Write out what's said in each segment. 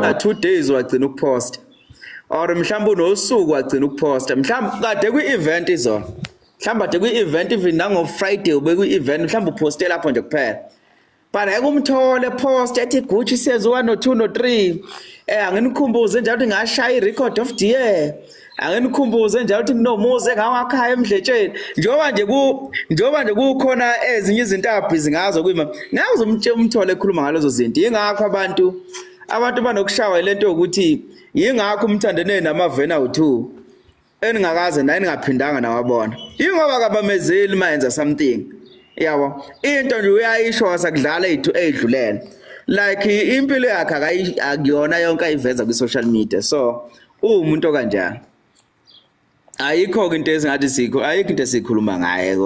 una 2 days wagcina ukupost, or mhlawumbe unosuku wagcina ukuposta, mhlawumbe kade kwi-event izona, mhlawumbe kade kwi-event even nango Friday ube kwi-event, mhlawumbe uposte lapho nje kuphela. But ake umthole post ethi Gucci sezi 1 no 2 no 3, anginikhumbuze njalo ukuthi ngashaya i-record of the year, anginikhumbuze njalo ukuthi nginomuzi engawakhaya emdletsheni, njengoba nje kukhona ezinye izinto abhizi ngazo kuyima, ngeke uzumtshela umthole ekhuluma ngalezo zinto. Yingakho abantu banokushawa lento yokuthi yingakho umthandene namavena u2 eningakaze naye ningaphindanga nawabona, yingoba kabamezeli mayenza something yabo, into nje uyayisho sakudlala ethu edlulele, like impilo yakhe akuyona yonke ayiveza ku social media. So uwumuntu kanjani, ayikho into esingathi sikho, ayikho into esikhuluma ngaye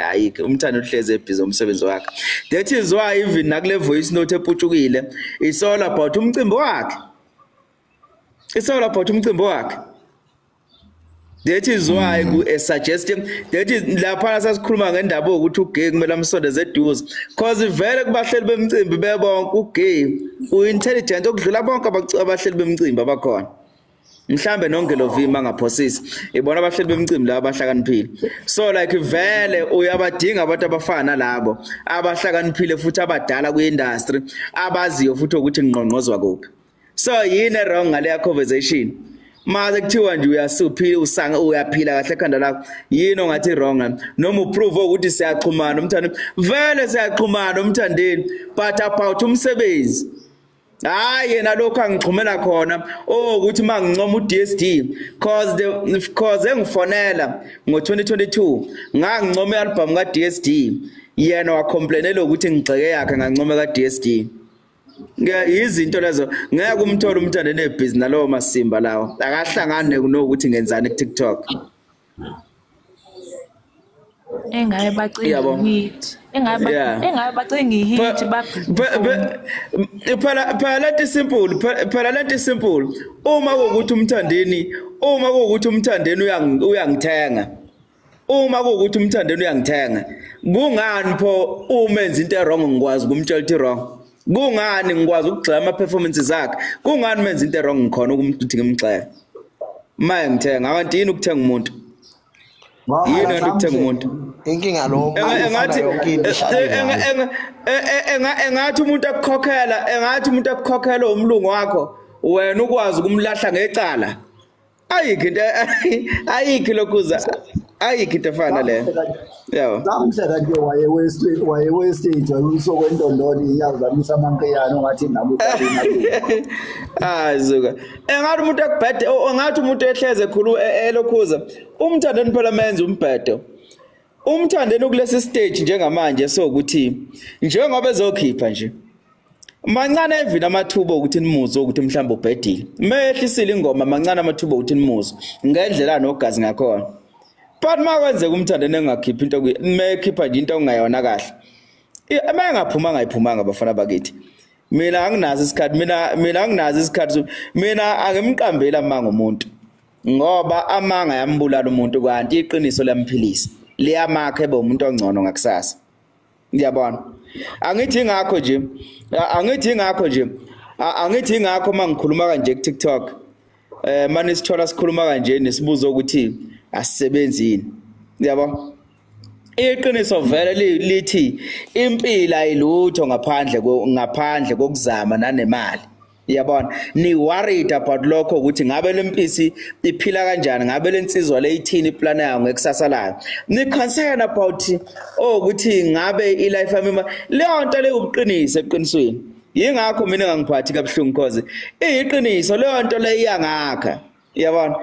ayikho umthando uhleze ebhizi umsebenzi wakhe. That is why even nakule voice note eputshukile, it's all about umcimbi wakhe, it's all about umcimbi wakhe. That is why ku suggesting that is lapha sasikhuluma ngendaba ukuthi ugay kumele amsondeze eduze, cause vele kubahleli bemcimbi bebonke ugay uintelligent okudlula bonke abahleli bemcimbi abakhona. Mhlambe nonke lo vima angaphosisi ibona abahleli bemcimbi laba abahlakaniphile. So like vele uyabadinga abantu abafana nalabo abahlakaniphile futhi abadala kwi-industry abaziyo futhi ukuthi ngqongqozwa kuphi. So yini wrong ngale conversation? Maze kuthiwa nje uyasuphila usanga uyaphila kahle ekhanda lakho, yini ongathi wrong? Noma uprove ukuthi siyaxhumana umthando, vele siyaxhumana umthandeni, but about umsebenzi. Hayi yena lokho angixhumela khona ukuthi mangincoma uDSD, cause engifonela ngo2022 ngangincoma ialbum kaDSD, yena wacomplainela ukuthi ngigxeke yakhe ngancoma kaDSD. Izinto lezo ngeke umthole umthande nebhizinisi nalowo masimba lawo, akahlangane nokuthi ngenzani ku TikTok. Engabe bacinga hit, engabe bacinga hit phela lento simple, phela lento simple. Uma kuwukuthi umthandeni, uma kuwukuthi umthandeni uyangithenga, uma kuwukuthi umthandeni uyangithenga, kungani pho uma enza into wrong ngikwazi ukumtshela ukuthi wrong? Kungani ngikwazi ukugxeka ama performances akhe? Kungani menza into wrong ngikhona ukuthi ngimgxeke? Maye ngithenga, akanti yini ukuthenga umuntu? Yini ukuthenga umuntu? Inkinga lo engathi engathi umuntu akukhokhela, engathi umuntu akukhokhela umlungu wakho, wena ukwazi ukumlahla ngecala. Ayikho into, ayikho lokhuza, ayikho into efana leyo. Yabo. Zamhla nje waye westage usokwentondoni iyazamisa amankeyane ongathi ngabe uqalile. Ah zuka. Engathi umuntu akubhede, engathi umuntu ehleze ekhulu elokhuza. Umthandeni phela menza umbhedo. Umthandeni kulesi stage njengamanje sokuthi njengoba ezokhipha nje, mancane even amathuba ukuthi nimuzwe ukuthi mhlawumbe ubhedile. Mehlisile ingoma mancane amathuba ukuthi nimuzwe ngendlela nogazi ngakhona. But makwenzeka umthandeni engakhiphi into, mekhipha nje into ongayona kahle, uma engaphuma ngayiphumanga bafana bakithi. Mina anginazo isikhathi, mina anginazo isikhathi, mina angimqambeli amanga umuntu, ngoba amanga yambulala umuntu kanti iqiniso liyamphilisa, liyamakha ebe umuntu ongcono ngakusasa. Ngiyabona. Angithi ingakho nje, angithi ingakho nje, angithi ingakho mangikhuluma kanje ku TikTok, manje sithola sikhuluma kanje nesibuzo ukuthi asisebenzi yini. Yabo, iqiniso vele lithi impilo ayilutho ngaphandle kokuzama nanemali. Yabona, ni worried about lokho ukuthi ngabe lempisi iphila kanjani, ngabe lensizwa leyithini iplan yayo ngekusasa layo, ni concern about ukuthi ngabe ilife yami leyo nto leyo ubuqiniso eqinisweni. Yingakho mina ngangiphathi kabuhlungu cause iyiqiniso leyo nto leyo iyangakha. Yabona,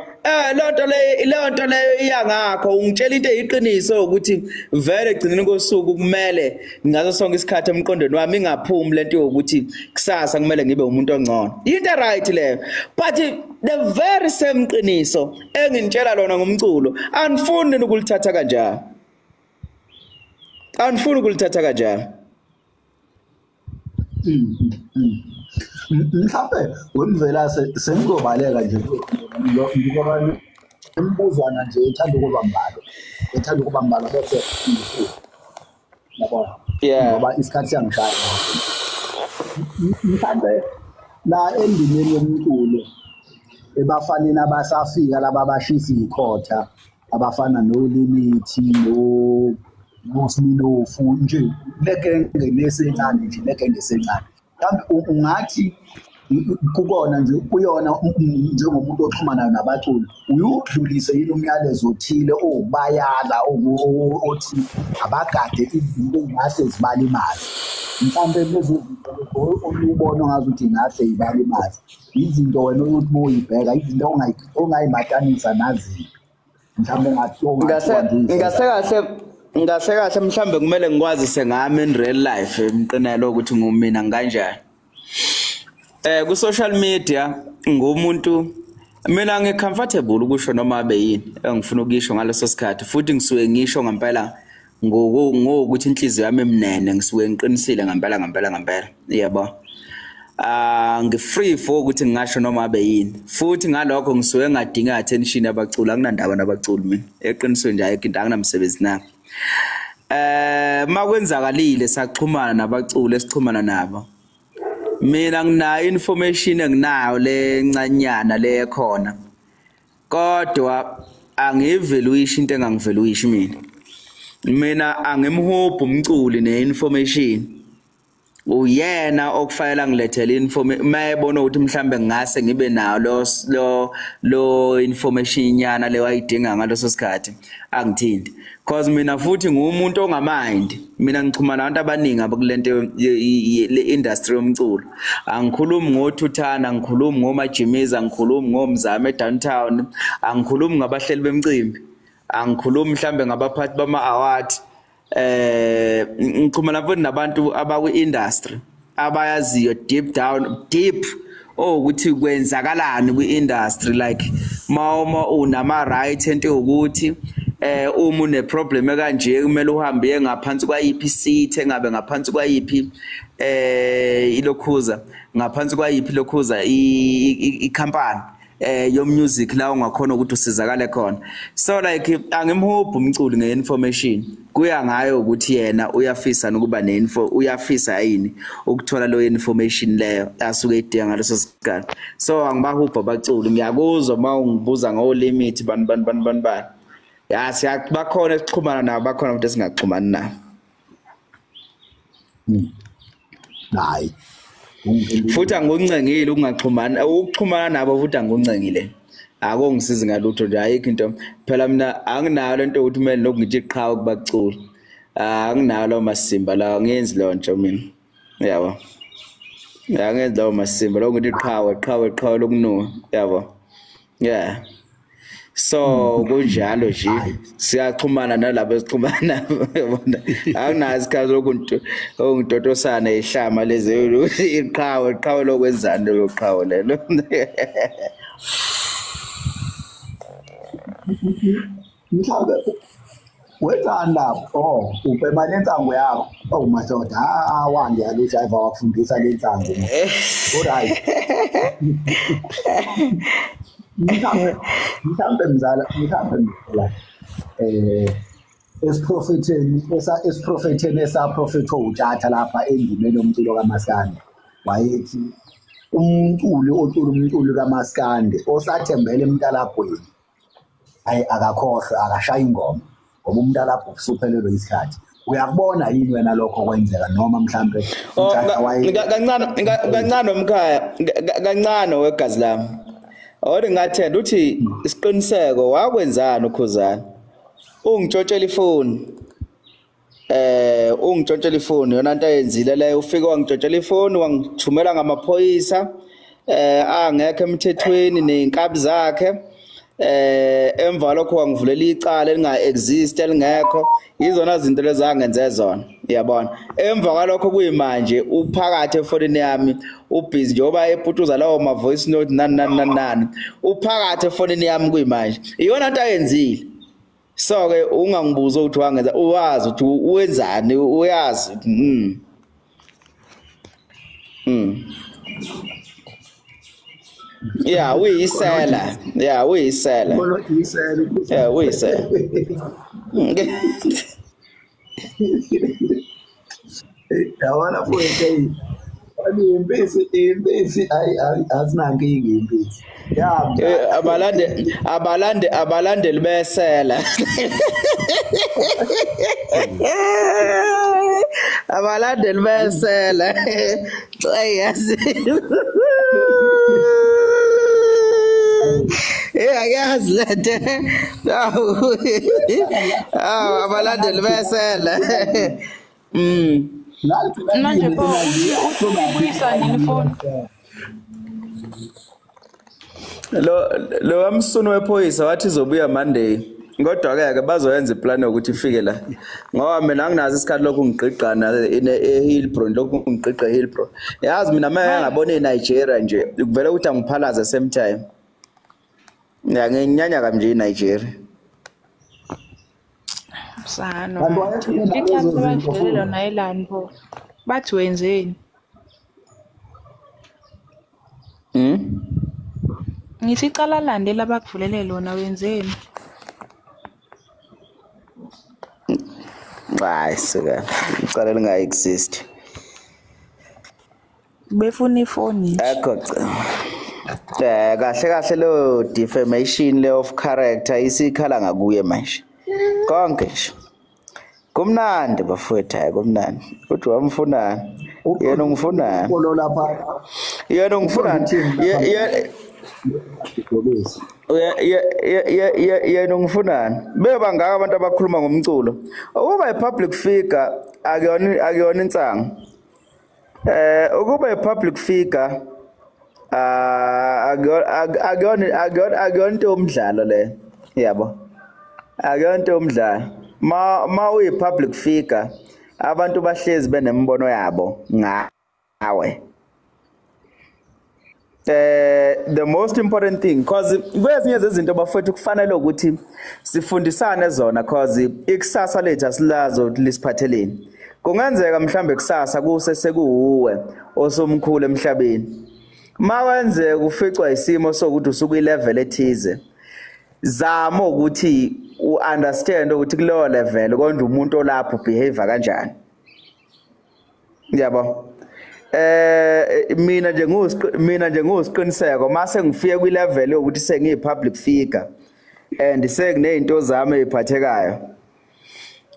leyo nto leyo iyangakho ungitshela into eyiqiniso ukuthi vele egcineni kosuku kumele ngaso sonke isikhathi emqondweni wami ingaphumi lento yokuthi kusasa kumele ngibe umuntu ongcono. Into right leyo, but the very same qiniso engintshela lona ngomculo anifuni ukulithatha kanjalo, anifuni ukulithatha kanjalo. Mhlawumbe wemvela sengizobaleka nje ngoba imbuzwana nje ethanda ukuba mbalo, ethanda ukuba mbalo bese ngifuna yabo, ngoba isikhathi siyangishaya. Mhlawumbe La endimeni yomculo ebafaneni abasafika laba abashisa ikhotha abafana noLimithi noSminofu nje legenge nesencane nje legenge esencane, mhlawumbe ungathi kukona nje kuyona njengomuntu oxhumanayo nabaculi uyudlulise yini umyalezo othile owubayala othi abagade izinto engahle zibalimaze, mhlawumbe lezo zinto olubona ngazuthi ngahle ibalimaze izinto wena ukuthi moyibheka izinto ongayimatanisa nazinto mhlawumbe ngase kahle mhlawumbe kumele ngikwazise ngami in real life emqinelo ukuthi ngumina kanjani. Ku social media ngumuntu mina ngicomfortable ukusho noma abe yini engifuna ukuyisho ngaleso sikhathi, futhi ngisuke ngisho ngempela ngokuthi inhliziyo yami emnene, ngisuke ngiqinisile ngempela ngempela ngempela, yebo. Ngi-free for ukuthi ngingasho noma abe yini, futhi ngalokho ngisuke ngadinga attention yabaculi, anginandaba nabaculi mina eqinisweni nje ayikho into, anginamsebenzi nabo. Makwenzakalile saxhumana nabaculi esixhumana nabo, mina nginayo information enginayo lencanyana le khona, kodwa angiveluyishi into engangiveluyishi mina. Mina angimhubhu umculi neinformation, uyena okufanele ngilethele information mayebona ukuthi mhlambe ngase ngibe nayo lo information nyana le wayidinga ngaleso sikhathi angithindi, cause mina futhi ngumuntu ongamind. Mina ngixhumana nabantu abaningi abakulento le industry yomculo, angikhulumi ngothuthana, angikhulumi ngomajimiza, angikhulumi ngomzamo edowntown, angikhulumi ngabahleli bemcimbi, angikhulumi mhlambe ngabaphathi bama award. Ngikhuluma futhi nabantu abakwi-industry abayaziyo deep down deep ukuthi kwenzakalani kwi-industry, like uma unama right ento ukuthi uma une problem ekanje kumele uhambe uye ngaphansi kwayiphi seat, engabe ngaphansi kwayiphi ilokhuza, ngaphansi kwayiphi lokhuza i-company yo music la ungakhona ukuthi usizakale khona. So like angimhubhu umculi ngeinformation, kuya ngayo ukuthi yena uyafisa ukuba neinfo, uyafisa yini ukuthola lo information leyo asuke idinga ngaleso sikhathi. So angibahubha abaculi, ngiyakuzwa uma ungibuza ngo limit bani bani bani bani bani, ya siyabakhona esixhumana nabo, bakhona abantu esingaxhumani nabo. Hayi futhi anguncengile ukungaxhumani, ukuxhumana nabo futhi anguncengile, akongisizi ngalutho nje, ayikho into. Phela mina anginayo lento ukuthi kumele lokhu ngithi qhawe kubaculi, anginayo lawo masimba la, ngiyenzi leyo nto mina, yabo. Angenzi lawo masimba lokhu ngithi qhawe qhawe qhawe lokunuka, yabo. Yeah, so kunjalo nje siyaxhumana nalabo esixhumana nabo, yabona. Anginayo isikhathi lokunto ongitotosana ihlama lezi iqhawe qhawe lokwenzani lelo qhawe lelo. Mhlawumbe wenzani lapho? Ubhema lensangu yakho. Oh madoda, wangiyalujayiva wakufundisa lensangu. Alright. Mhlawumbe mzala, mhlawumbe mzala esiprofetheni esiprofetheni esaprofethwa uTshatha lapha endimeni yomculo kaMaskandi, wayethi umculi ocula umculo kaMaskandi osathembele emntalabhweni hayi akakhohlwa, akashaya ingoma ngoba umntalabho usuphelelwe isikhathi. Uyakubona yini wena lokho kwenzeka noma mhlambe kancane kancane mkhaya kancane wegazi lami? Ori ngathenda uthi isiqiniseko wakwenzani uKhuzani, ungitshotshela ifoni, ungitshotshela ifoni yona into ayenzile leyo, ufike wangitshotshela ifoni wangithumela ngamaphoyisa angekho emthethweni nezinkabi zakhe, emva lokho wangivulela icala elinga exist elingekho, izona zinto lezi angenze zona, uyabona. Emva kwalokho kuyimanje uphakathi efonini yami ubhizi njengoba eputuza lawo ma voice note nani nani nani nani, uphakathi efonini yami kuyimanje, iyona into ayenzile. So ke ungangibuza ukuthi wangenza, uwazi ukuthi wenzani, uyazi. Yeah, uyisela. Yeah, uyisela. Yeah, uyisela. Yabona futhi Impisi azinankinga impisi. Ya abalandeli besela. Abalandeli besela. Yazi. Ayazi lento. Abalandeli besela. Manje pho ubuyisa nini ifoni? Lo wamsunu wephoyisa wathi izobuya Monday. Kodwa ke bazoyenza iplan yokuthi ifike la. Ngoba mina anginazo isikhathi lokhu ngigqigqana eHillbrow, lokhu ngigqigqa eHillbrow. Yazi mina manje ngabona eNigeria nje, kuvela ukuthi angiphalaze same time. Nginyanya kanje eNigeria. Sano. Icala nayilani pho. Bathi wenzeni? Ngithi icala landela abakuvulele lona wenzeni? Hayi suka, icala linga exist. Befuna ifoni. Akho. Kahle kahle lo defamation le of character isikhala ngakuye manje. Konke nje. Kumnandi bafowethu, hayi kumnandi. Uthi wamfunani? Yena ungifunani? Yena ungifunani? Yena ungifunani? Beba ngaka abantu abakhuluma ngomculo. Ukuba i-public figure akuyona insangu. Ukuba i-public figure akuyona into yomdlalo le. Yabo. Akuyona into yomdlalo. Ma uyi public figure abantu bahlezi benembono yabo ngawe. The most important thing, cause kwezinye zezinto bafowethu kufanele ukuthi sifundisane zona, cause ikusasa lethu asilazo lisiphatheleni. Kungenzeka mhlambe kusasa kuse sekuwuwe osomkhulu emhlabeni. Makwenzeka uficwa isimo sokuthi usuku level ethize, zama ukuthi u-understand ukuthi kuleyo level konje umuntu olapho behave kanjani. Yabo. Mina nje ngusiqiniseko mase ngifike kwi level yokuthi sengiyi public figure and sekunezinto zami eziphathekayo,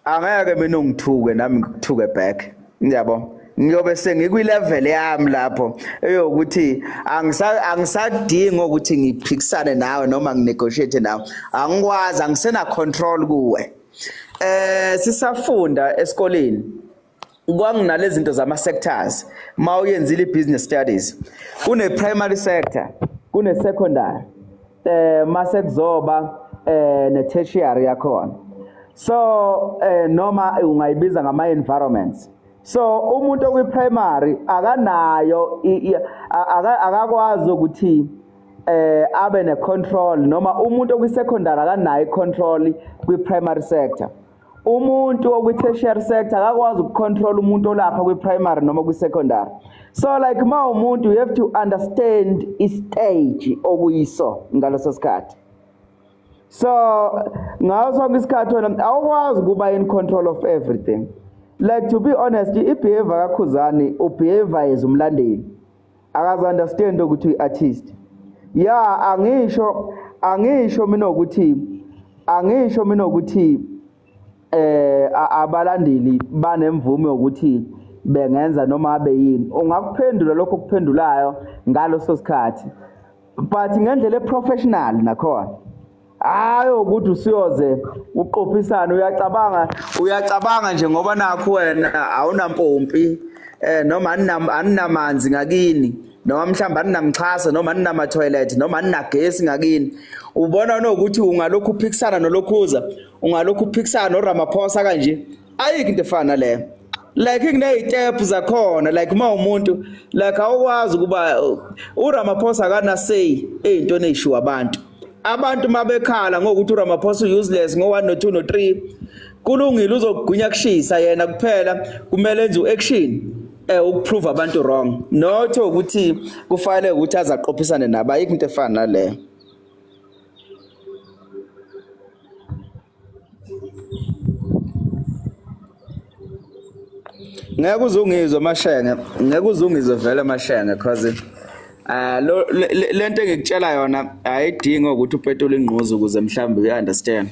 angeke mina ungithuke nami ngikuthuke back. Yabo. Ngiyobe sengikwi level yami lapho eyokuthi angisadingi ukuthi ngiphikisane nawe noma nginegotiate nawe. Angikwazi, angisena control kuwe. Sisafunda esikoleni kwanginale zinto zama sectors. Mawuyenzile business studies, kune primary sector, kune secondary, mase kuzoba ne tertiary yakhona. So noma ungayibiza ngama environments. So umuntu okwi primary akanayo akakwazi ukuthi abe ne control, noma umuntu okwi secondary akanayo control kwi primary sector. Umuntu okwi tertiary sector akakwazi ukucontrol umuntu olapha kwi primary noma kwi secondary. So like ma umuntu you have to understand istage okuyiso ngaleso sikhathi. So ngaso sonke isikhathi wena awukwazi kuba in control of everything. Like to be honest, i-behavior kaKhuzani ubehavior as umlandeli. Akaze understand ukuthi uyi-artist. Yeah, angisho mina ukuthi abalandeli banemvume yokuthi bengenza noma abe yini. Ungakuphendula lokho okuphendulayo ngaloso sikhathi, but ngendlela eprofessional nakhona. Hayi ukuthi usiyoze uqophisana, uyacabanga nje ngoba nakho wena awunampompi noma aninamanzi ngakini, noma mhlawumbe aninamxhaso, noma aninama toilet, noma aninagesi ngakini. Ubona nokuthi ungalokhu uphikisana nolokhuza, ungalokhu uphikisana noRamaphosa kanje. Ayikho into efana leyo. Like kunezitep zakhona, like uma umuntu like awukwazi kuba uRamaphosa akana say ezintweni ezishiwa abantu. Abantu mabekhala ngokuthi uRamaphosa useless ngo1 no2 no3, kulungile uzogwinya kushisa yena kuphela, kumele enze uaction ukuprove abantu wrong, not ukuthi kufanele ukuthi azaqophisane nabo. Ayikho into efana naleyo. Ngeke uzungizwe Mashenge, ngeke uzungizwe vele Mashenge because lo lento engikutshela yona ayidingi ukuthi upetule ingquzu ukuze mhlawumbe uya understand.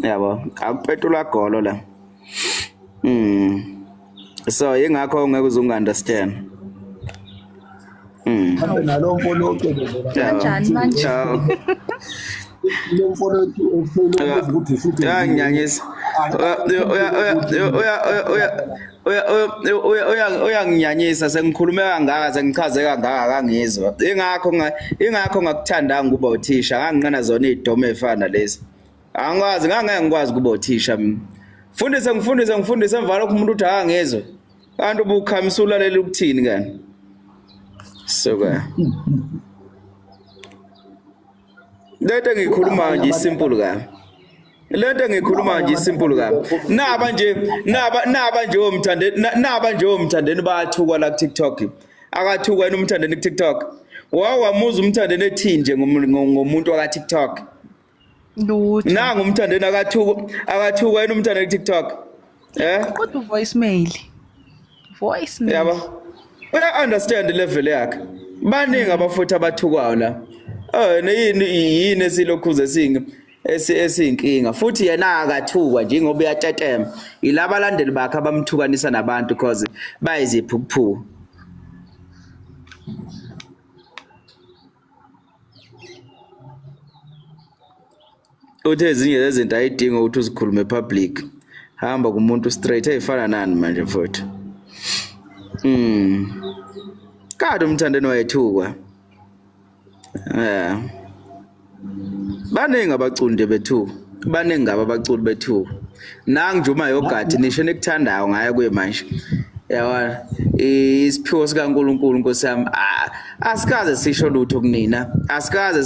Yabo, akupetulwa golo la. So ingakho ngeke uzunga understand. Mhlawumbe nalo mfolo ocebezela kanjani manje? Lo mfolo ukuthi futhi uyanginyanyisa. Uyanginyanyisa sengikhulume kangaka sengichaze kangaka kangizwa. Ingakho ngakuthandanga kuba uthisha, nganginqena zona izidomo ezifana lezi. Angikwazi, ngangeke ngikwazi kuba uthisha mina. Fundise ngifundise ngifundise emva lokho umuntu uthi akangizwe. Kanti ubukhamisa ulalela ukuthini kani? Suka. Lento engikhuluma nje simple kabi. Lento engikhuluma nje simple kabi. Naba nje naba nje omthandeni naba nje omthandeni bayathukwa la ku TikTok. Akathukwa yena umthandeni ku TikTok. Wawamuza umthandeni ethini nje ngomuntu waka TikTok. Lutho. Nangu umthandeni akathukwa yena umthandeni ku TikTok. Kodwa voicemail. Voicemail. Yabo. Uya understand level yakhe. Baningi abafuthi abathukwayo la. Yini esilokhuze esiyinkinga futhi yena akathukwa nje ngoba uyatetema. Yilaba abalandeli bakhe abamthukanisa nabantu because bayiziphukuphuku. Uthe ezinye zezinto ayidinga ukuthi uzikhulume public. Hamba kumuntu straight eyifana nani manje futhi. Kade umthandeni wayethukwa. Baningi abaculi bethu. Baningi abaculi bethu. Nangu nje uma yogathi nisho nikuthandayo ngaye kuye manje. Yabona isiphiwo sikaNkuluNkulu Nkosi yami asikaze sisho lutho kunina. Asikaze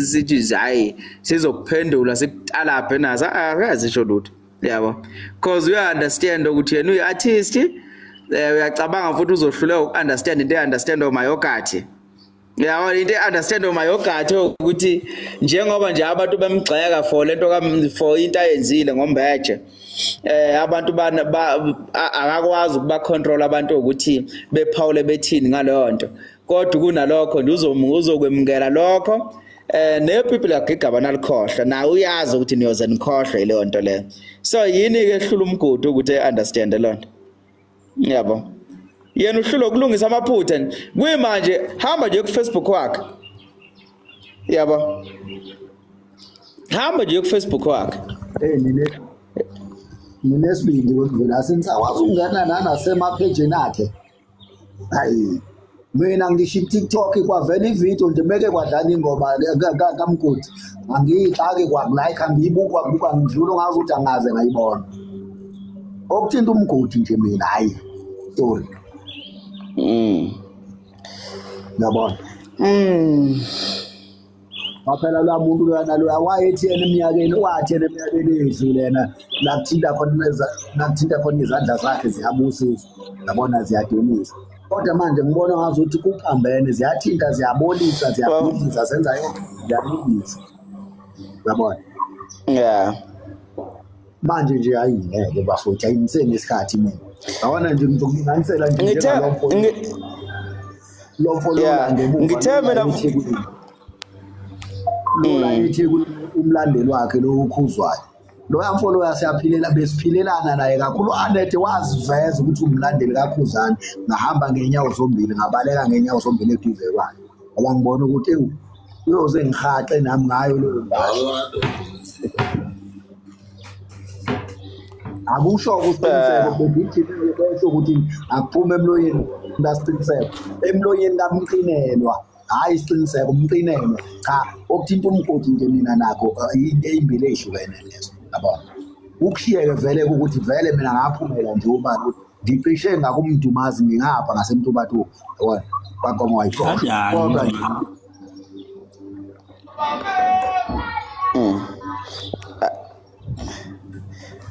sithi hayi sizokuphendula sikutalaphe naso akaze sisho lutho. Yabo. Because you understand ukuthi yena uyi artist. Uyacabanga futhi uzohluleka ukunderstand into understand omayogathi. Yabo into understand omayogathi ukuthi njengoba nje abantu bemgxeka for lento for into ayenzile ngombeje. Abantu akakwazi ukuba control abantu ukuthi bephawule bethini ngaleyo nto. Kodwa kunalokho nje uzokwemukela lokho. Ne people yagigaba nalikhohlwa nawe uyazi ukuthi niyoze nikhohlwe leyo nto leyo. So yini ke ehlula umgodi ukuthi understand le nto. Yabo. Yena uhlulwa ukulungisa amaphutha kuyimanje hamba nje ku Facebook wakhe. Yabo. Hamba nje ku Facebook wakhe. Ninesibindi wemvela sinisakwazi ukungena nanasemapageni akhe. Hayi. Mina ngisho TikTok kwavela ivideo nje meke kwadlala ingoma kaMgodi. Angiyixaki kwakulike angiyibuka kubuka ngidlula ngazi ukuthi angaze ngayibona. Okuthinta umgodi nje mina hayi. Sorry. Yabona. Waphela la muntu lwana lo wayethi yena eminyakeni wathi yena eminyakeni edlule yena lakuthinta khona izandla zakhe ziyabusisa. Yabona ziyadumisa. Kodwa manje ngibona ngazi ukuthi kuphambene ziyathinta ziyabolisa ziyabhidliza senza yonke ziyabhidliza. Yabona. Yeah. Manje nje hayi ngeke bafowethu ayiniseni isikhathi mina. Yabona nje ngizokulinganisela nje njengalomfo. Lomfo lo ngemuva. Ngithe mina lola ethi umlandeli wakhe lo ukhuzwayo. Lo yamfo lo yasiyaphilela besiphilelana naye kakhulu anethe waziveza ukuthi umlandeli kaKhuzani ngahamba ngenyawo zombili ngabaleka ngenyawo zombili eduze kwakhe. Ngoba ngibona ukuthi uyoze ngihaxe nami ngayo leyo ndawo. Akusho ukuqiniseka begijima besho ukuthi akuphume emloyeni lasiqiniseko emloyeni kamqinelwa hayi isiqiniseko umqinelwa cha okuthinta umgodi nje mina nakho into eyimbili ezihlukene lezo yabona ukushiyeke vele ukuthi vele mina ngaphumela nje ubani ngicishe ngakumdumazi ngingapha ngasemtubatuba yabona kwaNkomo wayiqosha kodwa nje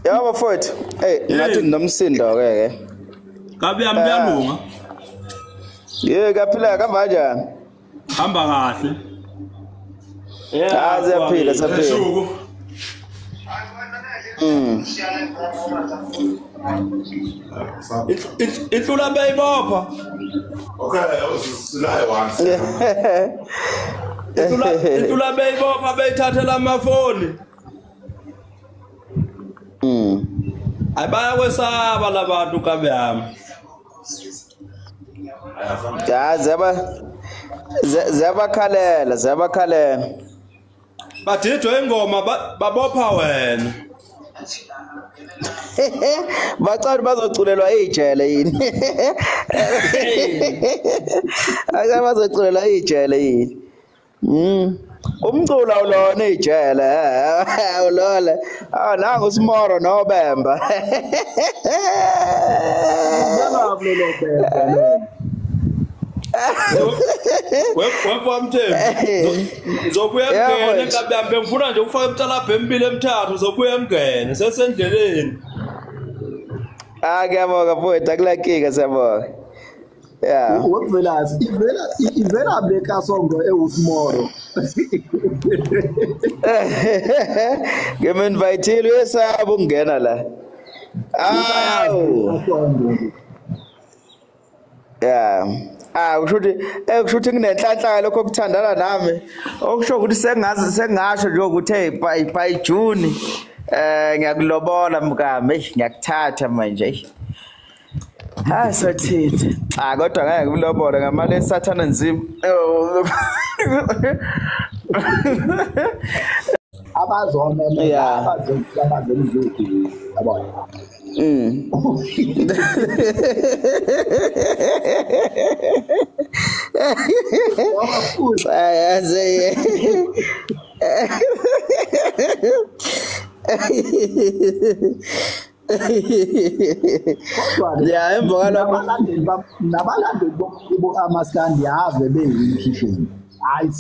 Yabo bafowethu, hey ngathi nginomsindo ke ke. Kabi yami kuyalunga. Yebo kaphila kanjani? Hamba kahle. Ah siyaphila siyaphila. Inhlula beyibopha. Okay, silaye once. Inhlula beyibopha beyithathela amafoni. Abayakwesaba labantu kabe yami. Ja, ziyabakhalela, ziyabakhalela. Badidwe ingoma babopha wena. Bacala bazoculelwa ijele yini? Ake bazoculelwa ijele yini? Umculo awulona ijele, awulona. Ah, nangu uSimoro noBemba. Wemfamthembu ngizobuya ngene kabe ngifuna nje ukufaka imtalabhe emibili emithathu uzobuya ngene sesendleleni. Ah, ngiyabonga mfowethu, akulankinga, siyabonga. Yeah. Wemvelasi ivela bleka songo ewuSimoro. Ngim-invitile uyesaba ukungena la. Awu. Yeah. Ah, kusho ukuthi nginenhlanhla lokho okuthandana nami. Okusho ukuthi sengazi sengasho nje ukuthi hey by June ngiyakulobola mkami, ngiyakuthatha manje. Ha sathini. Ah, kodwa ngeke ngikulobola ngamali esathana nzima. Abazona abazona yabona. Yeah, emva kwalokho nabalandeli bomculo amaskandi ave beyikhishini. Hayi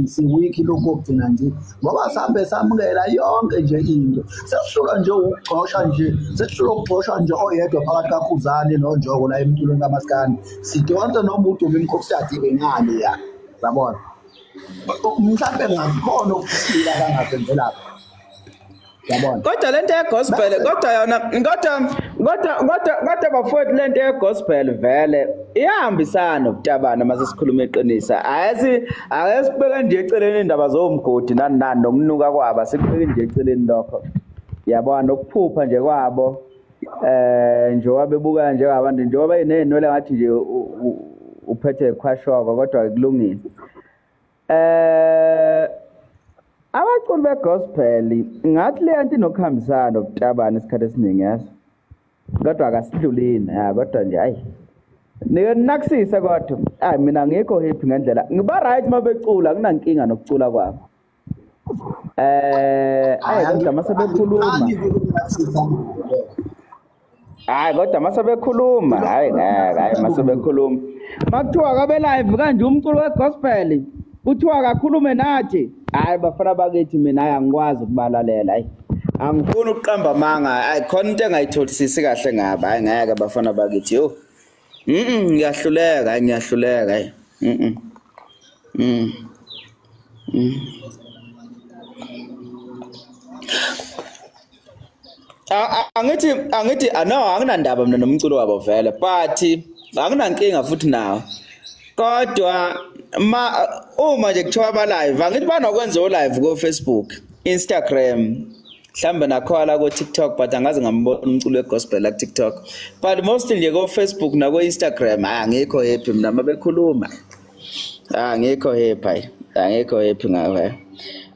siwiki lokho okugcina nje ngoba sambe samukela yonke nje into. Sesihlulwa nje ukugxosha nje, sesihlulwa ukugxosha nje oyedwa phakathi kaKhuzani noNjoko la emculweni kamaskandi. Sidonse noma uDumi Mkokstad ngale ya. Yabona. Mhlambe ngakhona ukuphila kangasenzelapha. Yabona. Kodwa lento yegospel, kodwa yona kodwa bafowethu lento yegospel vele iyahambisana nobutabana mase sikhuluma iqinisa. Ayesibeke nje eceleni indaba zomgodi nani nani nokunuka kwabo, sikubeke nje eceleni lokho. Yabona nokuphupha nje kwabo njengoba bebuka njengabantu njengoba benenwele ngathi nje uphethe khwashoko kodwa kulungile. Abaculi begospel ngathi le nto inokuhambisana nobutabana isikhathi esiningi yazi. Kodwa akasidlulini, kodwa nje hayi. Nike nakusise kodwa. Hayi mina ngikho happy ngendlela. Ngiba right mabecula, akunankinga nokucula kwabo. Hayi kodwa mase bekhuluma. Hayi kodwa mase bekhuluma, hayi ngeke, hayi mase bekhuluma. Makuthiwa kabe live kanje umculo wegospel, kuthiwa akakhulume nathi. Hayi bafana bakithi mina hayi angikwazi ukubalalela hayi. Angifuni ukuqamba amanga, hayi khona into engayitholisisi kahle ngaba, hayi ngeke bafana bakithi yo. Ngiyahluleka, hayi ngiyahluleka hayi. Angithi no anginandaba mina nomculo wabo vele, but anginankinga futhi nawo. Kodwa ma uma nje kuthiwa ba live, angithi banokwenza o live ku Facebook, Instagram, mhlambe nakhona ku TikTok, but angaze ngambona umculo wegospel la ku TikTok. But mostly nje ku Facebook na ku Instagram, angikho happy mina mabekhuluma. Angikho happy, angikho happy ngawe.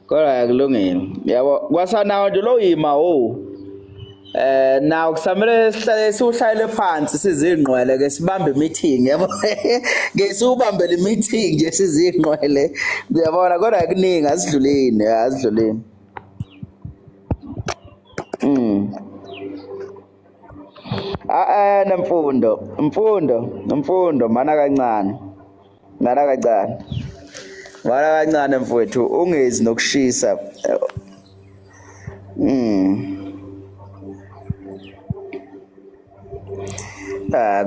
Kodwa kulungile. Yabo kwasanawo nje lo yima ho. Now kusamele sihlale siuhlayele phansi sizingqwele ke sibambe meeting yabo. Ke siubambele meeting nje sizingqwele. Uyabona kodwa kuningi asidluleni, asidluleni. Mfundo mana kancane. Mana kancane. Mana kancane mfowethu ungezi nokushisa.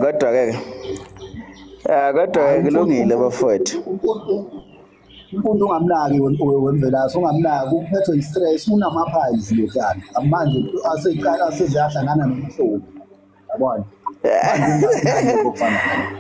Kodwa ke kodwa kulungile bafowethu. Imfundo ungamnaki wemvelasi, ungamnaki uphethwe i-stress, unama-piles lohlala manje aseqala aseziyahlangana nomhlobo. Yabona? Manje ungabi nalokho okufana nalokho.